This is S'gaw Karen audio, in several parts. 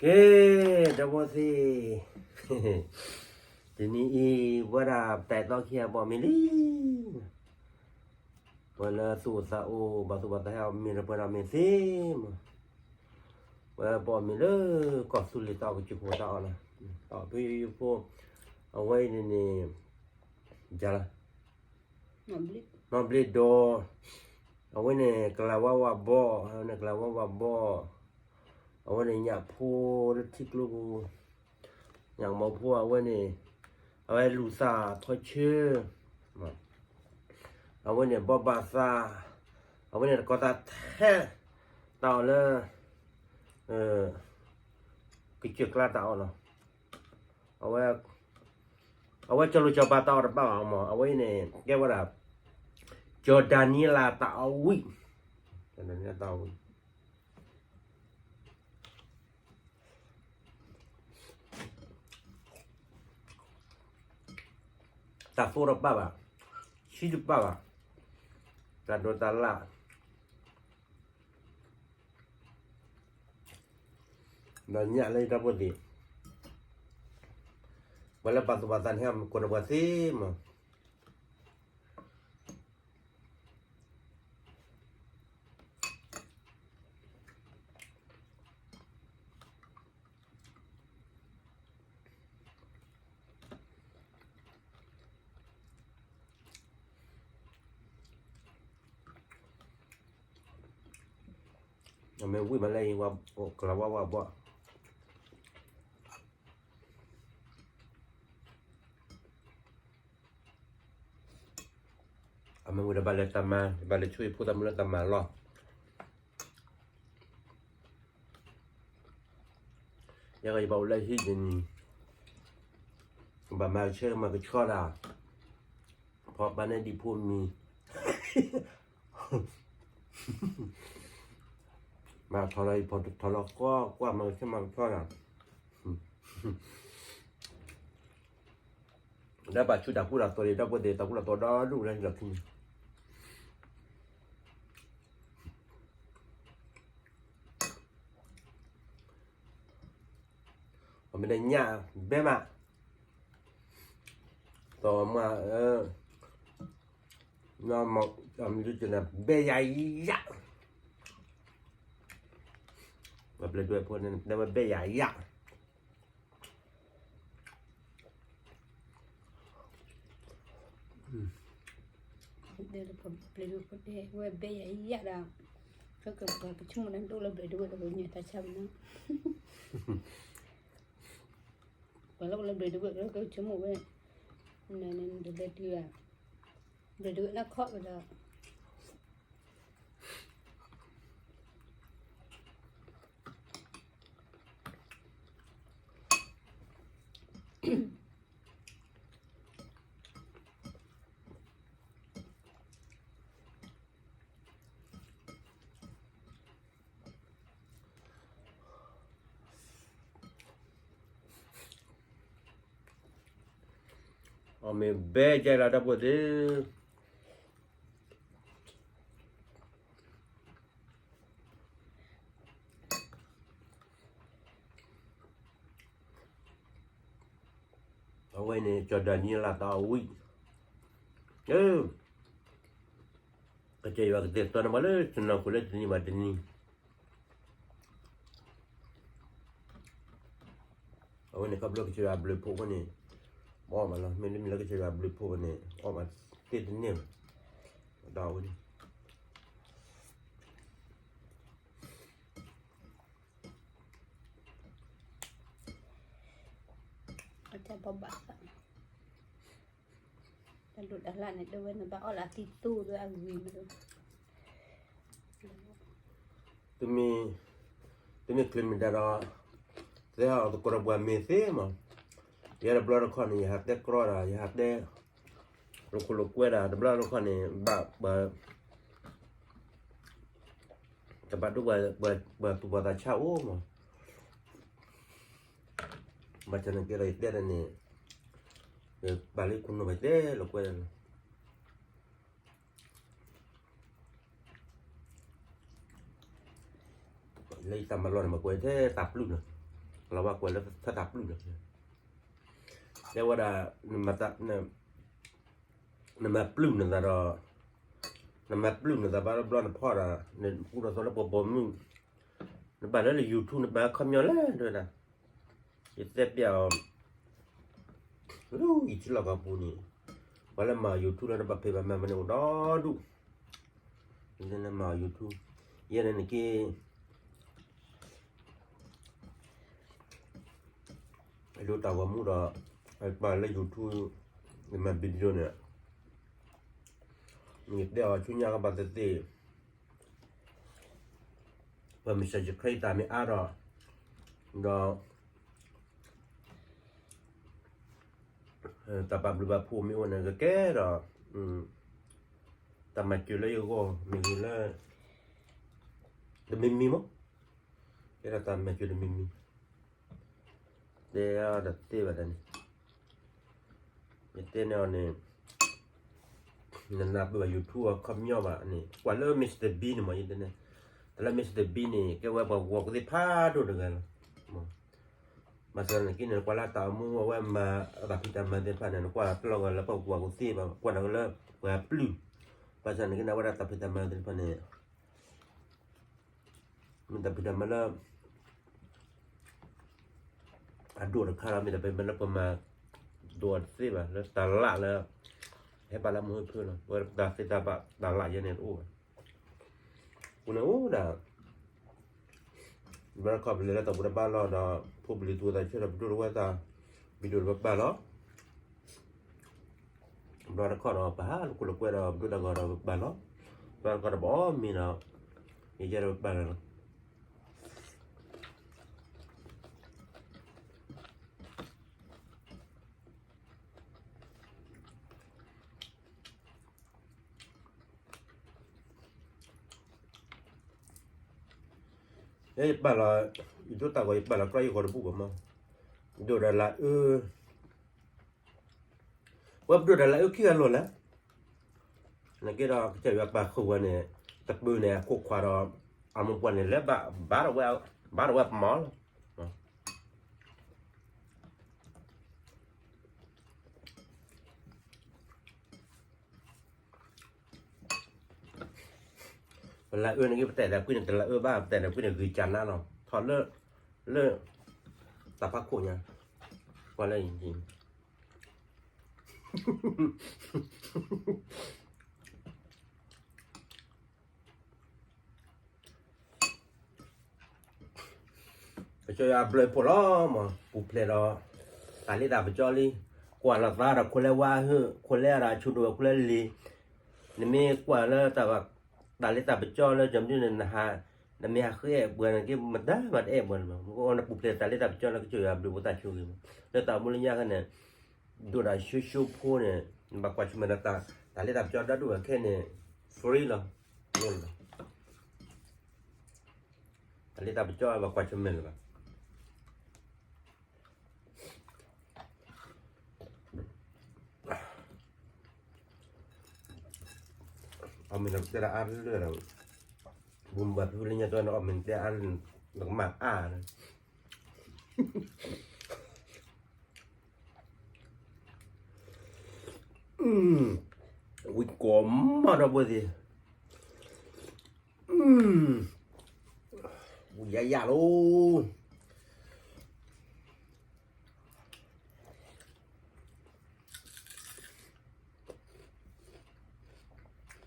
ကဲ, ကဲ, ဒီပုၢ်ဝဲၢ်သ့ၣ်, တနံၤအံၤ ပဝဲဒၣ်ပတၢ်အဲၣ်တီခံဂၤ ပိာ်မုၣ်လံ, ပှၤလၢသူၣ်အိၣ်သးအိၣ် ဘၣ်သူၣ်ဘၣ်သးဟဲအီၣ်မ့ၤဒီးပှဲၤဒီးမ့ၤသ့မး, ပဝဲပိာ်မုၣ်လၢကီၢ်သူလ့ၤတၢ်အီၣ်ကစူၢ်ခိၣ်တၢ်အီၣ်လီၤ, တၢ်အီၣ်ဖဲယိဖိ, အဝဲအံၤန့ၣ်န့ၣ်, ယၤလီၤ နီၣ်ဘျ့ဒိး, အဝဲန့ၣ် ကလၤဝါဝါဘီ, အဝဲန့ၣ် ကလၤဝါဝါဘီ, အဝဲန့ၣ် ညၣ်ဖိလၢထံကျိပူၤ, ညၣ်ကမီၤဖိ အဝဲန့ၣ်, အဝဲလူၤသၣ်ထီဆၢ, အဝဲန့ၣ် ဘီဘၣ်သၣ်, အဝဲန့ၣ် တကီၤသးထဲ, တၢ်အီၣ်လၢ ကစၢၢ်ကျါတၢ်အီၣ်လီၤ, အဝဲ, အဝဲကၠီၤလိာ်ကၠီၤပၤတၢ်အီၣ်တဘၣ်ဘၣ်မး, အဝဲအံၤန့ၣ် ကဲဝဲဒၣ်, ကၠီၤဒၤနံယ့လးတၢ်အီၣ်ဝံၣ်, ကၠီၤဒၤနံယ့လးတၢ်အီၣ်ဝံၣ် တၢ်သိတဘၣ်ဘၣ်, ဆံတဘၣ်ဘၣ်, တၢ်ဒိးတၢ်လၣ်, ဒီးညၣ်လၢယဒီပုၢ်ဝဲၢ်သ့ၣ်, ပှၤလၢဘၣ်သူၣ်ဘၣ်သးန့ၣ် ဟဲအီၣ်မ့ၤကိးဒီးပှၤသ့မး အမ့ၢ်ဝံၣ်မးလၢအံၤ ကလၤဝါဝါဘီ, အမ့ၢ်ဝံၣ်ဒီးဘၣ်လဲၤတၢ်မၤ, ဘၣ်လဲၤဆိၣ်ယဖိသၣ်မုၣ်လၢတၢ်မၤလီၢ်, ယဲယဘၣ်အိၣ်လၢဟံၣ်တနံၤ, ဘၣ်မၤကဆၢမၤကဆှီဒၣ်, ဖီပာ်န့ၢ်ဒံးဖိမံၤ, မၤထီၣ်လီၤအံၤ ဖီထီၣ်လီၤကွၢ်ကွၢ် မၤကဆၢမၤကဆှီဒၣ်, ဒီးဘၣ်ဆူတၢ်ကူတၢ်သိးဒီး ဒီပုၢ်ဝဲၢ်သ့ၣ် တၢ်ကူတၢ်သိးဒီဒူၣ်လၢလီၢ်ခံန့ၣ်, အမ့ၢ်ဒၣ်ညၣ်ဘဲမး, သီမး, မ့ၢ်ဘဲယၤယၤ, ပျဲၢ်ဒွဲၣ်ဖိန့ၣ် တဲဝဲဘဲယၤယၤ ပျဲၢ်ဒွဲၣ်ဖိပျဲၢ်ဒွဲၣ်ဖိတဲဝဲဘဲယၤယၤဒီး, ကကပှၤကဆိကမိၣ်န့ၣ် ဒိၣ်လၢပျဲၢ်ဒွဲၣ်ဒီး ပညါတၢ်ဆါမနီၤ, ပှၤလၢအိၣ်လၢပျဲၢ်ဒွဲၣ်ဒီး ကဆိကမိၣ်ဝဲ, နလဲၤတုၤဧါ, ပျဲၢ်ဒွဲၣ်နီၢ်ခီၣ်ဝဲဒီး အီၣ်မ့ၤဘဲကဲလီၤ ဒီပုၢ်ဝဲၢ်သ့ၣ်, အဝဲန့ၣ် ကၠီၤဒၤနံယ့လးတၢ်အီၣ်ဝံၣ်, ကစၢ်ယွၤကတဲာ်ကတီၤန့ၢ်ပှၤလၢတနီၤခိၣ်လၢတနံၤဘၣ်တနံၤ, အဝဲန့ၣ် ခီဖျိကစၢ်ယွၤဘျုးဖှိၣ်အဃိန့ၣ်, ပအီၣ်မးလီၤ, မ့တမ့ၢ်လၢကစၢ်ယွၤဘျုးဖှိၣ်န့ၣ် အီၣ်မးသ့တန့ၢ်ဘၣ်, ဒီးအဝဲန့ၣ် အတၢ်ဘၣ်ဘၣ်သး, တၢ်ဒိးတၢ်လၣ်န့ၣ် ဒိဝဲန့ၣ် ဘၣ်အီၣ်လၢအသံသိဒိၣ်အဂ့ၤမးဒိၣ်, တမ့ၢ်, တမ့ၢ်ချ့မ့ၢ်တၢ်ဒီး, သ့ၣ်ဟးအီၣ်သကိးဒီးပှၤမ့ၢ်သ့မး, ယဲတဘျီတခီၣ်န့ၣ် ယဟးတဲကြီဒီး ယဟးတဲ, လိာ်ခိၣ်လိာ်ကွဲဒီး တဘျီတခီၣ်န့ၣ် ဘၣ်ပှၤ တဘၣ်ဒိပှၤသူၣ်ပှၤသးဆါအိၣ်မး, ဘၣ်ဆၣ်န့ၣ်ကဲဒီးယတဲဒၣ်န့ၣ်, ပာ်လၢခိၣ်နူာ်ဘၣ်တဲလိာ်ကွဲဒၣ်လီၤ. လၢယတၢ်မၤလီၢ်န့ၣ် မ့ၢ်ကွဲးထဲတၢ်ပျုၢ်န့ၣ်, လီၤဝဲကွဲးလၢထဲတၢ်ပျုၢ်န့ၣ်, တဲဝဲဒၣ်, နမၤပျုၢ်နသးဒီး, နမၤပျုၢ်နသးဘၣ်တဘျီနဖီၣ်ဒီး နပူထီၣ်သီလၢပှၤပိာ်မုၣ်, နဘၣ်လၢလၢ YouTube နဘၣ်ခီပညီလဲၣ် တဲဝဲဒၣ်, ယတဲပျးအီၤ လၢယထံလီၢ်ကီၢ်ပူၤန့ၣ်, ပှၤလၢမၤ YouTube လၢတဘၣ်ဖံးဘၣ်မၤမးန့ၣ်အိၣ်ဒီဒူၣ်, လၢမၤ YouTube, ယဲန့ၣ်နက့ၤ ဒိးတၢ်ဂီၤမူဒီး, ပာ်လၢ YouTube ယမၤ video န့ၣ်, ယတဲအီၤဆူညါကဘၣ်သ့ၣ်သ့ၣ်, ပှၤမ့ၢ် subscribe တၢ်မ့ၢ်အါဒီး, ဒီး တၢ်ပာ်ဘျုးပာ်ဖှိၣ်မ့ၢ်အိၣ်န့ၣ် ကကဲဒီး, တၢ်မၤစၢၤလၢယဂီၢ်မ့ၢ်ဂ့ၤလၢ, တမံၤမံၤမး, ကဲဒီးတၢ်မၤစၢၤတမံၤမံၤ, တဲအီၤတသ့ဘၣ်တၢ်န့ၣ်, ယတဲန့ၢ်အီၤန့ၣ်, နနၢ်ပၢၢ်ဘၣ် YouTube အခီပညီဘၣ်န့ၣ် ကွၢ်လၢ Mister Bean န့ၣ်မး ယတဲန့ၣ်, တၢ်လၢ Mister Bean န့ၣ် ကဲဝဲပှၤဂီၤကသ့ၣ်ဖးဒိၣ်တဂၤလီၤ. ဘၣ်ဆၣ်သနာ်က့န့ၣ် နကွၢ်လၢတၢ်အိၣ်မူအဝဲမၤအတၢ်ဖံးတၢ်မၤသ့ၣ်တဖၣ်န့ၣ် နကွၢ်တလီၢ်ဂီၤလၢပှၤဂီၤကသ့ၣ်ဘၣ် ကွၢ်နၤလၢပှၤပျုၢ်, ဘၣ်ဆၣ်သနာ်က့န့ၣ် အဝဲဒၣ်တၢ်ဖံးတၢ်မၤသ့ၣ်တဖၣ်န့ၣ် မ့ၢ်တၢ်ဖံးတၢ်မၤလၢ အဒိၣ်တခါလီၤ, မ့ၢ်တၢ်ဖံးတၢ်မၤလၢပမၤဒိၣ်အီၤတသ့ဘၣ်, လၢတၢ်လၢ်လၢ ဟဲပာ်လၢမူဟဲဖၢလီၤ, ဝဲတၢ်သ့တၢ်ဘၣ်တၢ်လၢ်ယဲန့ၣ်တအိၣ်ဘၣ်, အဃိန့ၣ်အိၣ်ဒၣ် ဘျီတခီပလဲၤလၢတၢ်ဘူၣ်တၢ်ဘါလီၤဒီး ဖိပလံၤသူသးဆၢဒီး ပဒိၣ်တဝဲတၢ် video ဒီးပပာ်လီၤ, ဘျီတခီဒီး ပဟးလိာ်ခိၣ်လိာ်ကွဲဒီး ပဒိၣ်တၢ်ဂီၤဒီးပပာ်လီၤ, ဘျီတခီဒီးပအီၣ်မ့ၤဒီး ယယဲဒီးပပာ်လီၤလီၤ. ယပာ်လီၤ, ယဒိၣ်တၢ်ဂီၤ ယပာ်လီၤကြီယဂီၤတဘူၣ်ဘၣ်မး, ဒိၣ်ဒီးလၢအၢ, ဝဲပဒိၣ်ဒီးလၢအၢခံဂၤလီၤလဲၣ်, နက့ဒီးကစၢ်ယွၤပာ်ဃုာ်ဝဲန့ၣ်, တပၢၤန့ၣ်အခိၣ်ခွါဒီး, အမိၢ်ပှၢ်န့ၣ်လၢဘၣ်, ဘၣ်ဒိးဝဲ, ဘၣ်ဒိးဝဲပမၤလီၤ. ပလၢအၢန့ၣ်က့ ပတဲာ်ဒီးကွံန့ၣ် တလၢအၢဘၣ်, ပတဲာ်ဒီးကွံန့ၣ် ဂ့ၤကၢ်နါလီၤ, ထီၣ်လၢ, လၢ, တၢ်ဖးခိၣ်ညါ, ကွၢ်လၢယံၤ ကစၢ်ယွၤဘျုးဖှိၣ်လီၤမး, ပူၤဖျဲးဒီး, တၢ်လ့တၢ်ပစီလံ, ကွၢ်လီၤသးဒီးခိၣ်လဲဝါဟု, ခိၣ်လဲဒီးအဆူၣ်ဒိၣ် ခိၣ်လဲလံၤ, နမ့ၢ်ကွၢ်လၢတၢ်, တၢ်လ့တၢ်ပစီလၢကၠီမဒုန့ၣ် နဟး, နမ့ၢ်ဟးဃ့အဲၣ်ပှၤန့ၣ်က့ မတၤမးတအဲၣ်ပှၤန့ၣ်မး, နပူၤဖျဲးတၢ်လ့တၢ်ပစီလၢကစၢ်ယွၤဘျုးဖိသၣ်ဆိၣ်ဂ့ၤမး, လၢတၢ်အိၣ်မူလၢညါခဲန့ၣ်, ဒိၣ်ဒီးဆိဆိဖိန့ၣ်, နဘၣ်ကွၢ်ဆၢၣ်မဲာ်ဒီးတၢ်, တၢ်လ့တၢ်ပစီဒၣ်ဒိၣ်ဝဲခဲန့ၣ်, free လီၤ, တၢ်လ့တၢ်ပစီဘၣ်ကွၢ်ဆၢၣ်မဲာ်လၢၤဘၣ်. အီၣ်မ့ၤဒီးတဲဒၣ်အါလၢာ်ဒီး, ဘူးဘၣ်ဖုလၢညါတဲနအီၣ်မ့ၤတဲအါလၢာ်, နကမၣ်အါလၢာ်, ဝံကိးမီၢ်ဒီပုၢ်ဝဲၢ်သ့ၣ်, ဘူးယါယါလီၤ.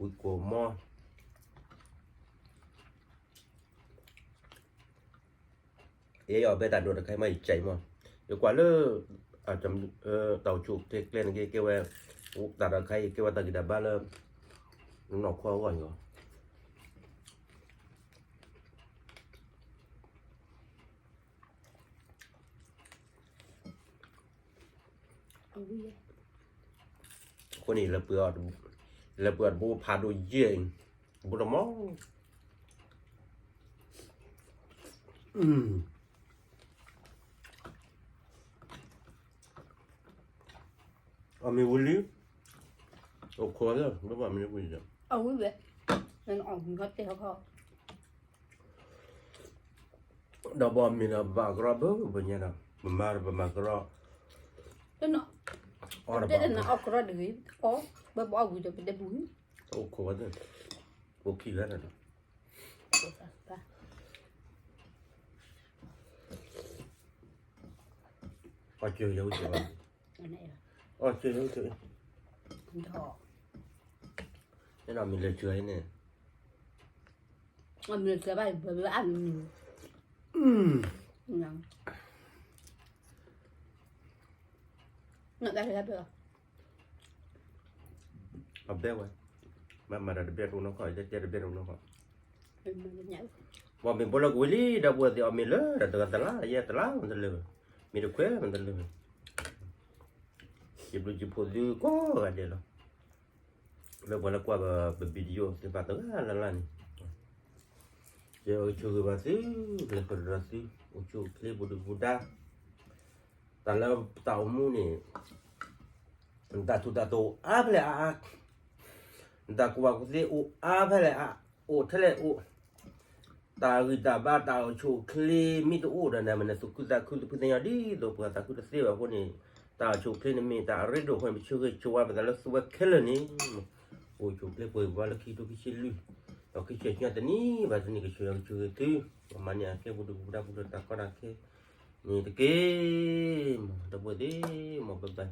ဝံကိးမီၢ်, ယဲယအီၣ်ဘဲတၢ်ဒိးတခါမး ယစဲးမး, ယကွၢ်လၢ, တၢ်အိၣ်ဆူၣ်အိၣ်ချ့ကျဲန့ၣ်က့ ကဲဝဲ, တၢ်ဒိးတခါအံၤ ကဲဝဲတၢ်ဂံၢ်တၢ်ဘါလၢ, နီၢ်ခိအဂီၢ်အံၤလီၤ. အဃိန့ၣ် လဲၤပှ့ၤအီၤတဘိဖးဒိၣ်ယဲၢ်အံၤ, တဘိတမီၤ, အမ့ၢ်ဝံၤလံ, အိၣ်ခိးလၢ, ဘၣ်မ့ၢ်ဝံၤလံ, အဝံၤဝဲ, နအီၣ်မ့ၤခီတဲာ်ခီခီ, ဒီးဘီမ့ၤဒီးဘၣ်ကရီဘၣ်ဘၣ်ညါဒီး ပမၤဒီးပမၤကရီ, အီၣ်တဘၣ်, အီၣ်ကရီတဂ့ၤ, အီၣ်ဘၣ်ဘၣ်အီၣ်ဝံၤဒီးပဒဲပူၤ, အိၣ်ခိးဝဲ, အိၣ်ခံဂၤဒီး, အီၣ်က့ၤယဝံၤက့ၤဘၣ်, အီၣ်က့ၤယဝံၤက့ၤ, အဲၣ်ဒိးမ့ၢ်လၢာ်စှၤအံၤန့ၣ်, မ့ၢ်လၢာ်စှၤဘၣ်, အဘဲဝဲ, မ့ၢ်မၤဒီးတဘဲတအိၣ်နီၢ်ခီ, ယတဲတဘဲတအိၣ်နီၢ်ခီ, ပှၤမ့ၢ်ဘိလၢကဝံၤလံ ဒီပုၢ်ဝဲၢ်သ့ၣ် အီၣ်မ့ၤလၢတၢ်တဂၤတလါ ယဲတလါမတလၢာ်ဘၣ်, မ့ၢ်တခွဲးမတလၢာ်ဘၣ်, ယဘျုးယဖှိၣ်သုကိးဂၤဒဲးလီၤ, လၢပှၤလၢကွၢ်ပ video သ့ၣ်တဖၣ်တဂၤလၢ်လၢ်န့ၣ်, ယဆၢဂ့ၤဘၣ်သု, ပျဲၢ်ဃုာ်ဒီးသု, အိၣ်ဆူၣ်အိၣ်ချ့ဘူးဒုးဘူးဒါ, တၢ်လၢတၢ်အိၣ်မူန့ၣ်, နတၢ်ထူးတၢ်တီၤအိၣ်အါဖဲလဲၣ်အါအါ, နတၢ်ကူၣ်ဘၣ်ကူၣ်သ့အိၣ်အါဖဲလဲၣ်အါ, အိၣ်ထဲလဲၣ်အိၣ်, တၢ်ဂံၢ်တၢ်ဘါတၢ်အိၣ်ဆူၣ်အိၣ်ချ့မ့ၢ်တအိၣ်ဒီးန့ၣ် မ့ၢ်နသူၣ်ခုသးခုတဖုသ့ၣ်ညါဒ်သိးပှၤသးခုတသ့ဘၣ်အဃိန့ၣ်, တၢ်အိၣ်ဆူၣ်အိၣ်ချ့န့ၣ်မ့ၢ်တၢ်အရ့ဒိၣ်အဃိန့ၣ် ပဆၢဂ့ၤဆၢဝါပသးလၢသုဝဲခဲလၢာ်န့ၣ်, အိၣ်ဆူၣ်အိၣ်ချ့ပှဲၤဘၣ်လၢခံကထိခံဆံလွံၢ်, ဒီးခံဆံဆူညါတနံၤဘၣ်တနံၤကဆၢဂ့ၤဆၢဝါသု, ပမၤန့ၢ်အကျဲဘူးဒုးဘူးဒါဘူးဒီးတၢ်ကီတၢ်ခဲ, န့ၣ်တက့ၢ်, ဒီပုၢ်ဝဲၢ်သ့ၣ်, မ်ဘၣ်ဘၣ်